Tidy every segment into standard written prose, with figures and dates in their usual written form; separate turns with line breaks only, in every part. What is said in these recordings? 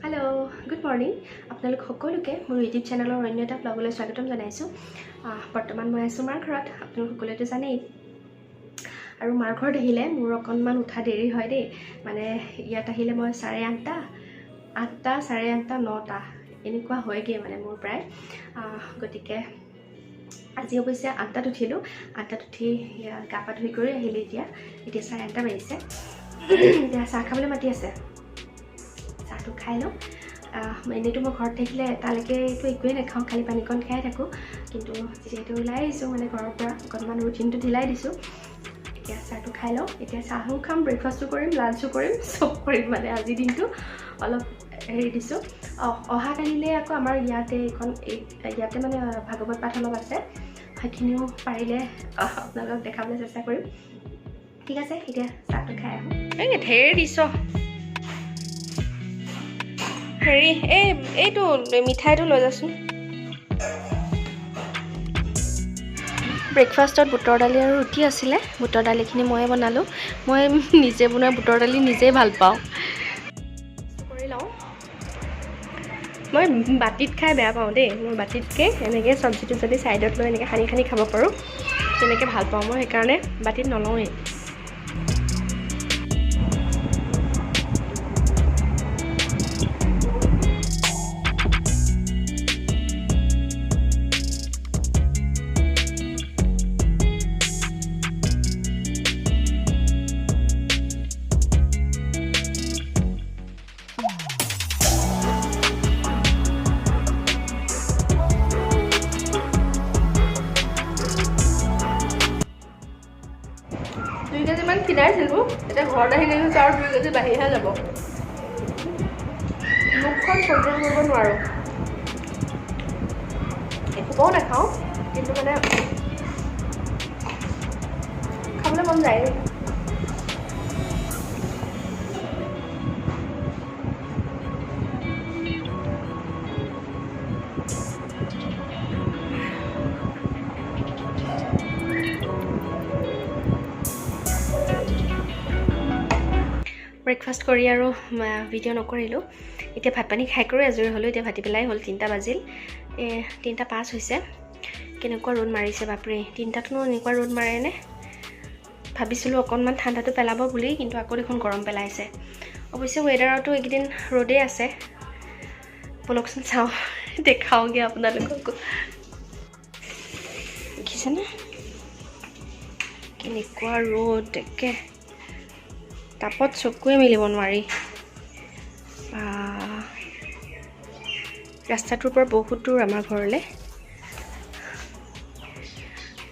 Hello', good morning. আপোনালোক সকলোকে মোৰ ইউটিউব চেনেলৰ অন্য এটা ব্লগলৈ স্বাগতম জনাইছোঁ। বৰ্তমান মই আছোঁ মাৰ ঘৰত, আপোনালোক সকলোৱেতো জানেই। আৰু মাৰ ঘৰত আহিলে মোৰ অকণমান উঠা দেৰি হয় দেই। মানে ইয়াত আহিলে মই 8:30, 8টা, 8:30, 9টা এনেকুৱা হয়গৈ মানে মোৰ প্ৰায়। গতিকে আজি অৱশ্যে 8টাত উঠিলোঁ। 8টাত উঠি গা পা ধুই কৰি আহিলোঁ। এতিয়া এতিয়া 8:30 বাজিছে। এতিয়া চাহ খাবলৈ মাতি আছে, চাহটো খাই লওঁ। এনেইতো মই ঘৰত থাকিলে তালৈকেতো একোৱেই নাখাওঁ, খালী পানীকণ খাই থাকোঁ। কিন্তু যিহেতু ওলাই আহিছোঁ মানে ঘৰৰ পৰা, অকণমান ৰুটিনটো ঢিলাই দিছোঁ। এতিয়া চাহটো খাই লওঁ। এতিয়া চাহো খাম, ব্ৰেকফাষ্টো কৰিম, লাঞ্চো কৰিম, চব কৰিম। মানে আজিৰ দিনটো অলপ হেৰি দিছোঁ। অহাকালিলৈ আকৌ আমাৰ ইয়াতে এইখন এই ইয়াতে মানে ভাগৱত পাঠ অলপ আছে, সেইখিনিও পাৰিলে আপোনালোকক দেখাবলৈ চেষ্টা কৰিম। ঠিক আছে, এতিয়া চাহটো খাই আহোঁ। এই ঢেৰ দিছ হেৰি, এই এইটো মিঠাইটো লৈ যাচোন। ব্ৰেকফাষ্টত বুটৰ দালি আৰু ৰুটি আছিলে। বুটৰ দালিখিনি ময়ে বনালোঁ। মই নিজে বনোৱা বুটৰ দালি নিজেই ভাল পাওঁ। কৰি লওঁ। মই বাতিত খাই বেয়া পাওঁ দেই। মই বাতিতকৈ এনেকৈ চব্জিটো যদি ছাইডত লৈ এনেকৈ সানি সানি খাব পাৰোঁ, তেনেকৈ ভাল পাওঁ মই। সেইকাৰণে বাতিত নলওঁৱেই। কেজিমান খিনাইছিলোঁ, এতিয়া ঘৰত আহি দেখিছোঁ আৰু 2 কেজি বাঢ়িহে যাব। মুখখন কণ্ট্ৰল কৰিব নোৱাৰোঁ, এসোপাও নাখাওঁ, কিন্তু মানে খাবলৈ মন যায়। ব্ৰেকফাষ্ট কৰি আৰু ভিডিঅ' নকৰিলোঁ। এতিয়া ভাত পানী খাই কৰি আজৰি হ'লোঁ। এতিয়া ভাতি পেলাই হ'ল, 3টা বাজিল, 3টা 5 হৈছে। কেনেকুৱা ৰ'দ মাৰিছে বাপৰে! 3টাতনো এনেকুৱা ৰ'দ মাৰেনে? ভাবিছিলোঁ অকণমান ঠাণ্ডাটো পেলাব বুলি, কিন্তু আকৌ দেখোন গৰম পেলাইছে। অৱশ্যে ৱেডাৰতো এইকেইদিন ৰ'দেই আছে। ব'লকচোন চাওঁ, দেখাওঁগৈ আপোনালোককো। দেখিছেনে কেনেকুৱা ৰ'দ? একে তাপত চকুৱে মেলিব নোৱাৰি। ৰাস্তাটোৰ পৰা বহুত দূৰ আমাৰ ঘৰলৈ,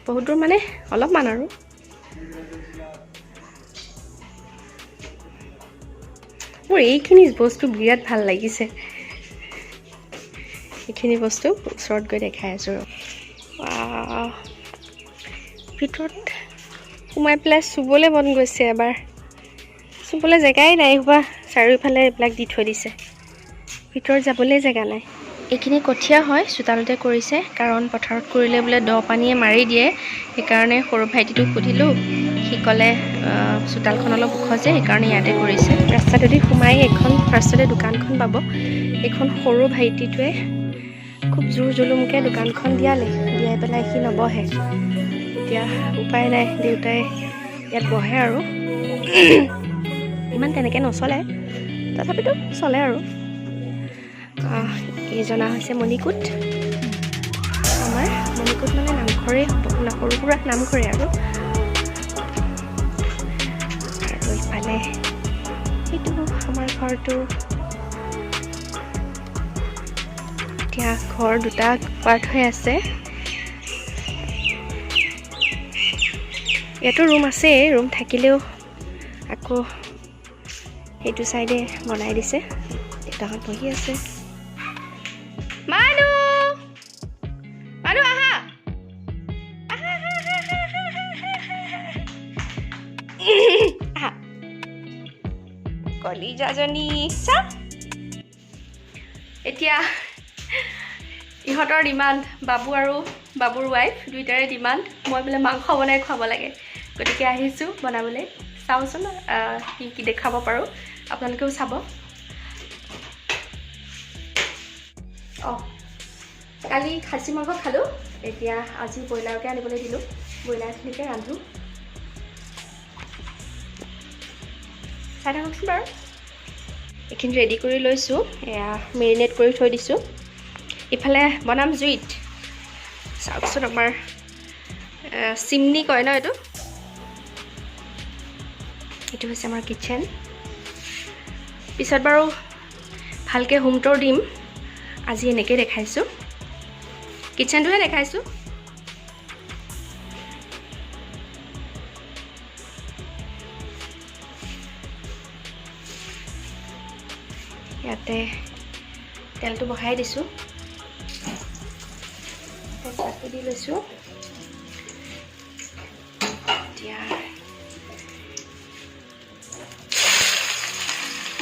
বহুত দূৰ মানে অলপমান আৰু। মোৰ এইখিনি বস্তু বিৰাট ভাল লাগিছে। এইখিনি বস্তু ওচৰত গৈ দেখাই আছোঁ। ভিতৰত সোমাই পেলাই চুবলৈ মন গৈছে এবাৰ। চুবলৈ জেগাই নাই, সোপা চাৰিওফালে এইবিলাক দি থৈ দিছে, ভিতৰত যাবলৈ জেগা নাই। এইখিনি কঠীয়া হয়, চোতালতে কৰিছে, কাৰণ পথাৰত কৰিলে বোলে দ পানীয়ে মাৰি দিয়ে। সেইকাৰণে সৰু ভাইটিটোক সুধিলোঁ, সি ক'লে চোতালখন অলপ ওখ যে, সেইকাৰণে ইয়াতে কৰিছে। ৰাস্তাটোদি সোমাই এইখন ফাৰ্ষ্টতে দোকানখন পাব। এইখন সৰু ভাইটিটোৱে খুব জোৰ জুলুমকৈ দোকানখন দিয়ালে, দিয়াই পেলাই সি নবহে। এতিয়া উপায় নাই, দেউতাই ইয়াত বহে আৰু। ইমান তেনেকৈ নচলে, তথাপিতো চলে আৰু। এইজনা হৈছে মণিকূট। আমাৰ মণিকূট মানে নামঘৰেই হ'ব, সৰু সুৰা নামঘৰেই আৰু। আৰু ইফালে সেইটো আমাৰ ঘৰটো। এতিয়া ঘৰ দুটা পাৰ্ট হৈ আছে। ইয়াতো ৰুম আছে, ৰুম থাকিলেও আকৌ সেইটো চাইডে বনাই দিছে। দেউতাহঁত বহি আছে। মানু মানু আহা আহা, কলিজাজনী চা। এতিয়া ইহঁতৰ ডিমাণ্ড, বাবু আৰু বাবুৰ ৱাইফ দুইটাৰে ডিমাণ্ড, মই বোলে মাংস বনাই খুৱাব লাগে। গতিকে আহিছোঁ বনাবলৈ। চাওঁচোন কি কি দেখাব পাৰোঁ, আপোনালোকেও চাব। অঁ, কালি খাচী মাংস খালোঁ, এতিয়া আজি ব্ৰইলাৰকে আনিবলৈ দিলোঁ, ব্ৰইলাৰখিনিকে ৰান্ধোঁ। চাই থাককচোন বাৰু। এইখিনি ৰেডি কৰি লৈছোঁ, এয়া মেৰিনেট কৰি থৈ দিছোঁ। ইফালে বনাম জুইত। চাওকচোন আমাৰ চিমনি কয় ন এইটো, এইটো হৈছে আমাৰ কিটচেন। পিছত বাৰু ভালকৈ হোম ট'ৰ দিম, আজি এনেকৈ দেখাইছোঁ, কিটচেনটোহে দেখাইছোঁ। ইয়াতে তেলটো বহাই দিছোঁ, তেজপাতটো দি লৈছোঁ। এতিয়া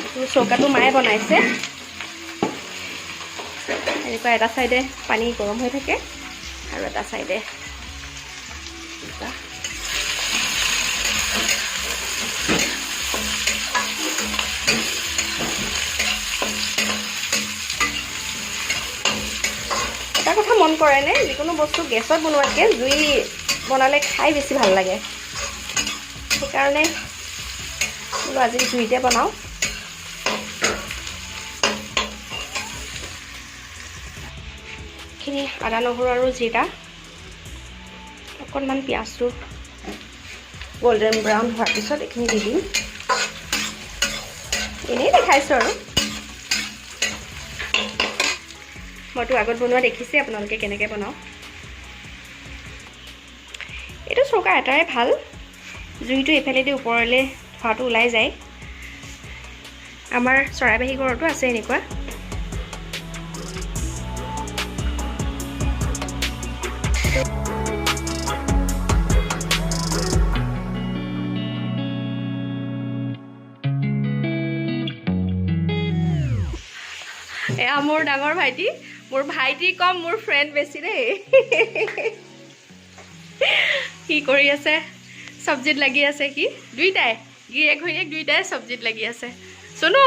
এইটো চৌকাটো মায়ে বনাইছে, এনেকুৱা এটা চাইডে পানী গৰম হৈ থাকে আৰু এটা চাইডে এটা কথা মন কৰেনে, যিকোনো বস্তু গেছত বনোৱাতকৈ জুই বনালে খাই বেছি ভাল লাগে, সেইকাৰণে বোলো আজি জুইতে বনাওঁ। এইখিনি আদা নহৰু আৰু জিৰা, অকণমান পিঁয়াজটো গল্ডেন ব্ৰাউন হোৱাৰ পিছত এইখিনি দি দিম। এনেই দেখাইছোঁ আৰু, মইতো আগত বনোৱা দেখিছে আপোনালোকে কেনেকৈ বনাওঁ। এইটো চৌকা এটাই ভাল, জুইটো এইফালেদি ওপৰলৈ ধোঁৱাটো ওলাই যায়। আমাৰ চৰাইবাহী ঘৰতো আছে এনেকুৱা। এয়া মোৰ ডাঙৰ ভাইটি, মোৰ ভাইটি কম মোৰ ফ্ৰেণ্ড বেছি দেই। কি কৰি আছে, চব্জিত লাগি আছে সি, দুইটাই গিৰিয়েক ঘৈণীয়েক দুইটাই চব্জিত লাগি আছে। চুনু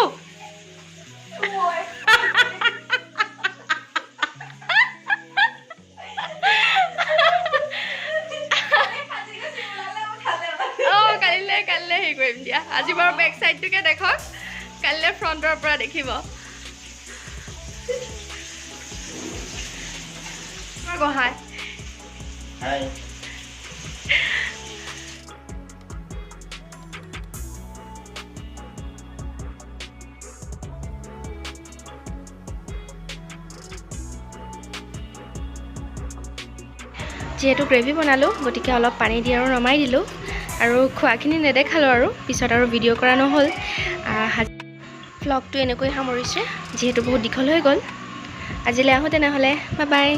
অঁ, কালিলৈ কালিলৈ হেৰি কৰিম দিয়া। আজি বাৰু বেক চাইডটোকে দেখক, কালিলৈ ফ্ৰণ্টৰ পৰা দেখিব। গোহাঁই যিহেতু গ্ৰেভি বনালোঁ, গতিকে অলপ পানী দি আৰু নমাই দিলোঁ। আৰু খোৱাখিনি নেদেখালোঁ আৰু পিছত আৰু ভিডিঅ' কৰা নহ'ল। ভ্লগটো এনেকৈ সামৰিছে, যিহেতু বহুত দীঘল হৈ গ'ল। আজিলৈ আহোঁ তেনেহ'লে, বাই বাই।